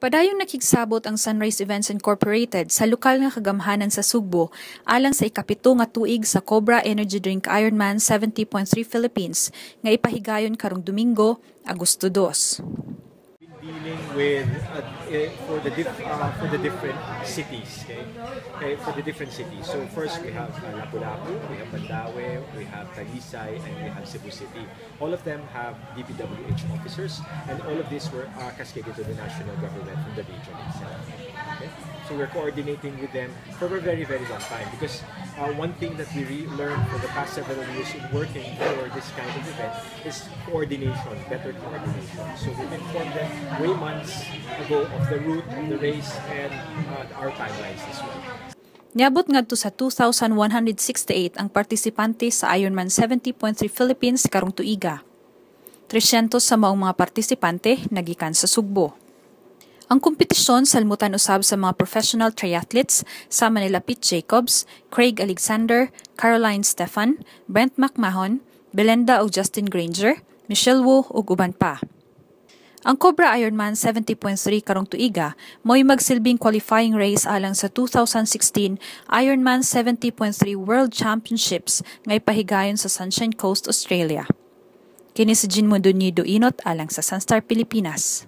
Padayong nakigsabot ang Sunrise Events Incorporated sa lokal nga kagamhanan sa Sugbo alang sa 7 nga tuig sa Cobra Energy Drink Ironman 70.3 Philippines nga ipahigayon karong Domingo, Agosto 2. Dealing with for the different cities, okay, for the different cities. So first we have Lapu-Lapu, we have Mandaue, we have Talisay, and we have Cebu City. All of them have DPWH officers, and all of these were cascaded to the national government from the region itself. Okay? So we're coordinating with them for a very, very long time because one thing that we learned for the past several years in working for this kind of event is coordination, better coordination. So we've informed them way months ago of the route of the race and our timelines as well. Niabot ngadto sa 2,168 ang partisipante sa Ironman 70.3 Philippines karong tuiga. 300 sa maong mga partisipante nagikan sa Sugbo. Ang kompetisyon salmutan usab sa mga professional triathletes sama nila Pete Jacobs, Craig Alexander, Caroline Stefan, Brent McMahon, Belinda ug Justin Granger, Michelle Wu ug uban pa. Ang Cobra Ironman 70.3 karong tuiga mo'y magsilbing qualifying race alang sa 2016 Ironman 70.3 World Championships nga ipahigayon sa Sunshine Coast, Australia. Kini si Jean Mondonido Inot alang sa Sunstar Pilipinas.